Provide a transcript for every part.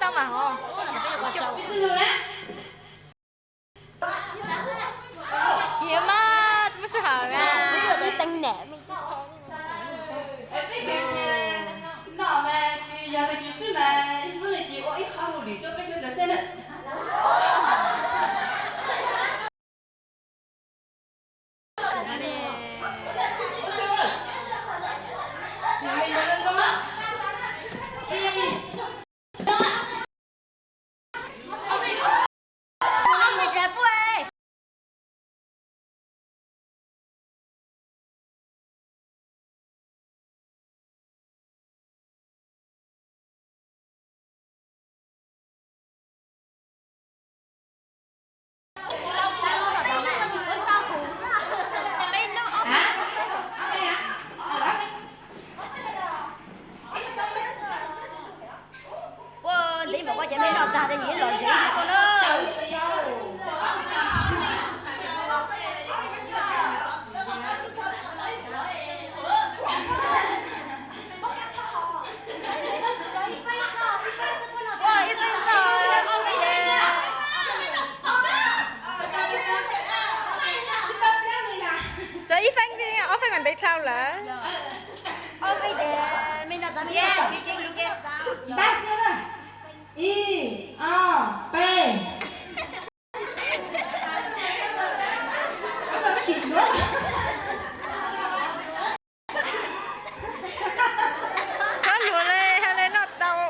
tau mas hov. Hiv mas tsis muaj sij hawm na. Peb cov no mas yog nws tsis sib mas ib ntxwg nws cia ua ib qho hauj lwm rau peb sawv daws saib na. Ua ntej mas ua ces nej noj tag tej yim los zev koj na. Tso ib feeb, ob feeb mas ntev dhau lawm. Ib, ob, peb. Txhob luag li, hais li noj tau.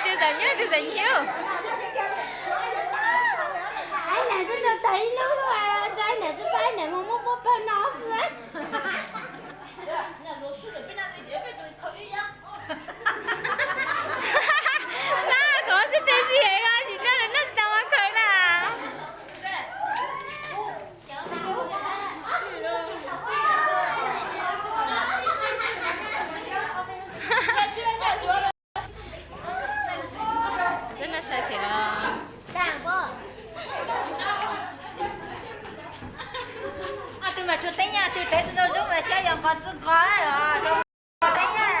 Tus txom nyem, tus txom nyem. Ai, niam twb tau tag ib lub, tso niam tsis pab niam mus muab muab pawg no xwb. Tsuag teeb nyaj twg tev tsis tau zoo mas xyov yog nqos tsis nqos. Tsuag teeb nyaj.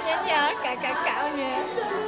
Nyob nyob kav kav kav nyob.